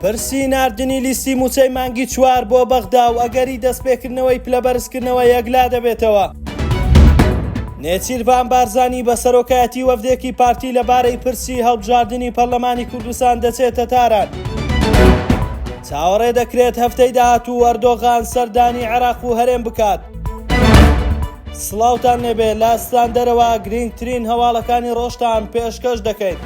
پرسی ناردنی لیستی مووچەی مانگی چوار بۆ بەغدا و ئەگەری دەستپێکردنەوەی پلەبەرزکردنەوە یەکلا دەبێتەوە. نێچیرڤان بارزانی بە سەرۆکایەتی وەفدێکی پارتی لەبارەی پرسی هەڵبژاردنی پەرلەمانی کوردستان دەچێتە تاران. چاوەڕێ دەکرێت هەفتەی داهاتوو ئەردۆغان سەردانی عێراق و هەرێم بکات. سڵاوتان لێبێ لە ستاندەرەوە گرینگترین هەواڵەکانی ڕۆژتان پێشکەش دەکەین.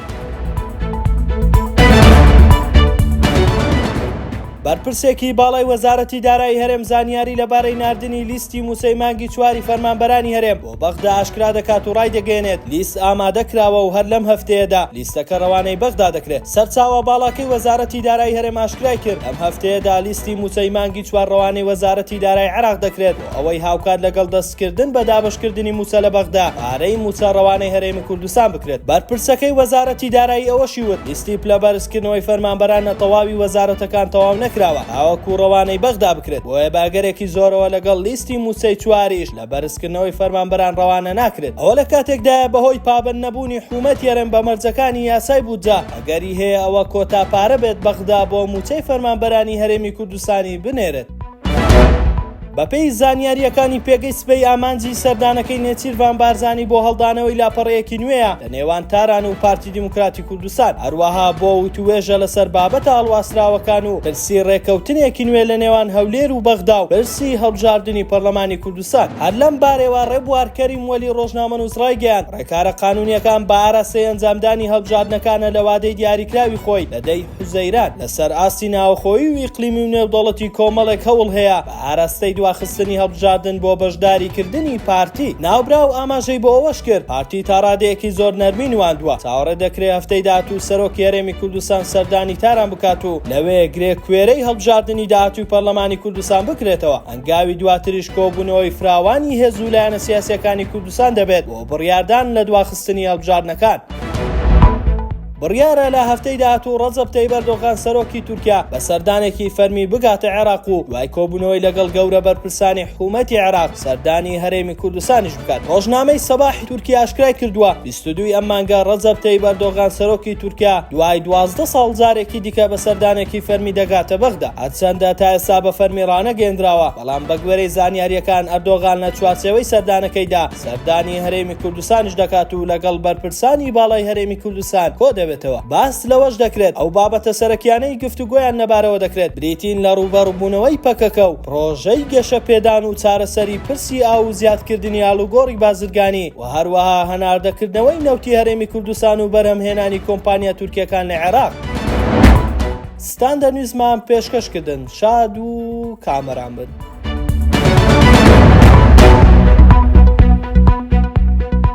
بەرپرسێکی باڵای وەزارەتی دارایی هەرێم زانیاری لەبارەی ناردنی لیستی مووچەی مانگی چواری فەرمانبەرانی هەرێم بۆ بەغدا ئاشکرا دەکات و ڕایدەگەیەنێت، لیست ئامادە کراوە و هەر لەم هەفتەیەدا لیستەکە ڕەوانەی بەغدا دەکرێت. سەرچاوە باڵاکەی وەزارەتی دارایی هەرێم ئاشکرای کرد، لەم هەفتەیەدا لیستی مووچەی مانگی چوار ڕەوانەی وەزارەتی دارای عێراق دەکرێت بۆ ئەوەی هاوکات لەگەڵ دەستکردن بە دابەشکردنی مووچە لە بەغدا، پارەی مووچە ڕەوانەی هەرێمی کوردستان بکرێت. بەرپرسەکەی وەزارەتی دارایی ئەوەشی وت، لیستی پلەبەرزکردنەوەی فەرمانبەران لە تەواوی وەزارەتەکان تەواو نەکراوە تاوەکو ڕەوانەی بەغدا بکرێت، بۆیە بە ئەگەرێکی زۆرەوە لەگەڵ لیستی مووچەی چواریش لە بەرزکردنەوەی فەرمانبەران ڕەوانە ناکرێت. ئەوە لە کاتێکدایە بەهۆی پابەند نەبوونی حکومەتی هەرێم بە مەرجەکانی یاسای بودجە، ئەگەری هەیە ئەوە کۆتا پارە بێت بەغدا بۆ مووچەی فەرمانبەرانی هەرێمی کوردستانی بنێرێت. بەپێی زانیارییەکانی پێگەی سبەی ئامانجی سەردانەکەی نێچیرڤان بارزانی بۆ هەڵدانەوەی لاپەڕەیەکی نوێیە لە نێوان تاران و پارتی دیموکراتی کوردستان، هەروەها بۆ وتووێژە لەسەر بابەتە هەڵواسراوەکان و پرسی ڕێککەوتنێکی نوێ لە نێوان هەولێر و بەغدا و پرسی هەڵبژاردنی پەرلەمانی کوردستان. هەر لەم بارەیەوە ڕێبوار کەریم وەلی ڕۆژنامەنووس ڕایگەیاند، ڕێکارە قانوونییەکان بە ئاراستەی ئەنجامدانی هەڵبژاردنەکانە لە وادەی دیاریکراوی خۆی لە دە ی حوزەیران، لەسەر ئاستی ناوخۆیی و ئیقلیمی و نێودەوڵەتی کۆمەڵێک هەوڵ هەیە بە ئاراستەی دواخستنی هەڵبژاردن بۆ بەشداریکردنی پارتی. ناوبراو ئاماژەی بۆ ئەوەش کرد، پارتی تاڕادەیەکی زۆر نەرمی نواندووە، چاوەڕێ دەکرێ هەفتەی داهاتوو سەرۆکی هەرێمی کوردستان سەردانی تاران بکات و لەوێ گرێ کوێرەی هەڵبژاردنی داهاتووی پەرلەمانی کوردستان بکرێتەوە، هەنگاوی دواتریش کۆبوونەوەی فراوانی هێز و لایەنە سیاسییەکانی کوردستان دەبێت بۆ بڕیاردان لە دواخستنی هەڵبژاردنەکان. بڕیارە لە هەفتەی داهاتوو ڕەجەب تەیب ئەردۆغان سەرۆکی تورکیا بە سەردانێکی فەرمی بگاتە عێراق و دوای کۆبوونەوەی لەگەڵ گەورە بەرپرسانی حکوومەتی عێراق سەردانی هەرێمی کوردستانیش بکات. ڕۆژنامەی سەباحی تورکی ئاشکرای کردووە، 22 ی ئەم مانگە ڕەجەب تەیب ئەردۆغان سەرۆکی تورکیا دوای 12 ساڵ جارێکی دیکە بە سەردانێکی فەرمی دەگاتە بەغدا. هەرچەندە تا ئێستا بە فەرمی ڕانەگەیەندراوە، بەڵام بەگوێرەی زانیارییەکان ئەردۆغان لە چوارچێوەی سەردانەکەیدا سەردانی هەرێمی کوردستانیش دەکات و لەگەڵ بەرپرسانی باڵای هەرێمی کوردستان کۆدەبێتەوە. باس لەوەش دەکرێت، ئەو بابەتە سەرەکیانەی گفتوگۆیان لەبارەوە دەکرێت بریتین لە ڕووبەڕووبوونەوەی پەکەکە و پڕۆژەی گەشەپێدان و چارەسەری پرسی ئاو و زیادکردنی ئاڵوگۆڕی بازرگانی و هەروەها هەناردەکردنەوەی نەوتی هەرێمی کوردستان و بەرهەمهێنانی کۆمپانیا تورکییەکان لە عێراق. ستاندەر نیوزمان پێشکەش کردن. شاد و کامەران بن.